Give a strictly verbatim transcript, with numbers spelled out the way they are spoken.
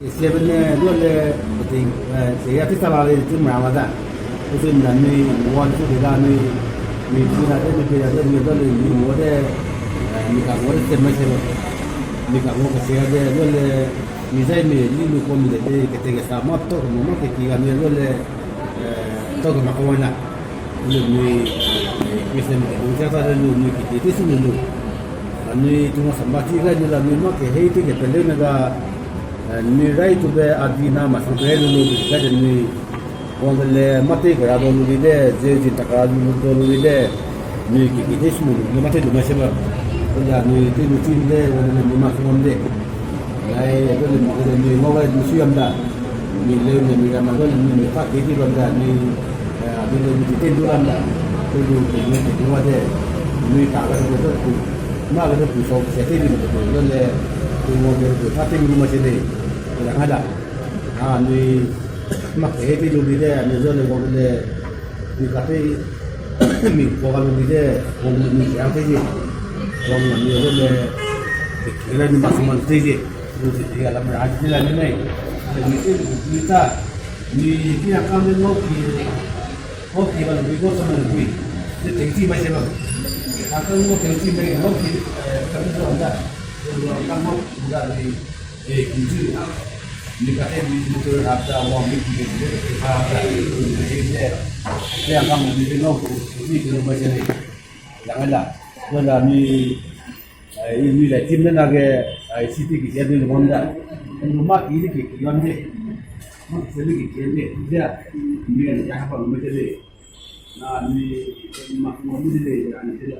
Siebe ne lu le, ting, eh, te ya ti ta la le ti mra ma da. Ku su na mi wan su de da mi, mi ti na de mi pe ya de mi da le mi wo de, eh, mi ka wo de te me se lo. Mi ka wo ka se ya de lu le, mi zai mi ni lu ko mi de te ke te ke sa ma to ko ma ke ki ga mi lu le, eh, to ko ma ko na. Lu mi, eh, Christian ke dong sia ta de lu mi ki ti ti su mi lu. Anui tunga samba ti ga ni la mi ma ke hei ti ke pe le na ga, eh, mi rai tu be a di na ma sang pe lu lu ga de ni. Wang de le mâ tei kera dau lu di de, ze zin tak kera lu dau lu di de, nui ki ki tei smu lu, mâ tei lu mai se ba. Kela nui tei lu chin de, wang de le nui mâ sungam de. Lai, kela nui, kela nui ngau gai lu sui am da. Nui leu ne nui ram ma kela nui nui tak ki ti bam da, nui, eh, nui leu nui ki tei lu ram da. Kela nui ki nui ki nui wa de. Nui tak kela nui ki ku. Mâ kela ku sau se tei di ma de ku, kela le, ku ngau de ku tak tei lu mai se de. Kela ngai da. A, nui, Mak ke hei pe lu bi de, mi zo le wang le, mi ka pe, mi wang lu bi de, wang mi siang te ji. Wang mi zo le, le mi mak suman te ji. Lu ji de, lam ra ji la mi nei. Le mi te, mi ta, mi, mi a kam le ngau ki, ngau ki ba lu bi, ngau suman lu bi. Le teng ti mai se ba. A kam ngau teng ti mai, ngau ki, eh, kam zo da. Lu a kam ngau da mi. E, ki zu, mi ka te mi motor hap da, wang mi ki de, de, de, ha, da, de, de, de, de, a kang mi de, no, mi de, no, ba, de, de, lang la, wala mi, e, mi la team na ge, e, city ki de, de, wang da, no, ma ki de, ki, ki, wang de, ma ki de, ki, ki, de, de, mi la ya, ha, ba, mi de, de, na, mi, ma, ma, mi de, de, de, de,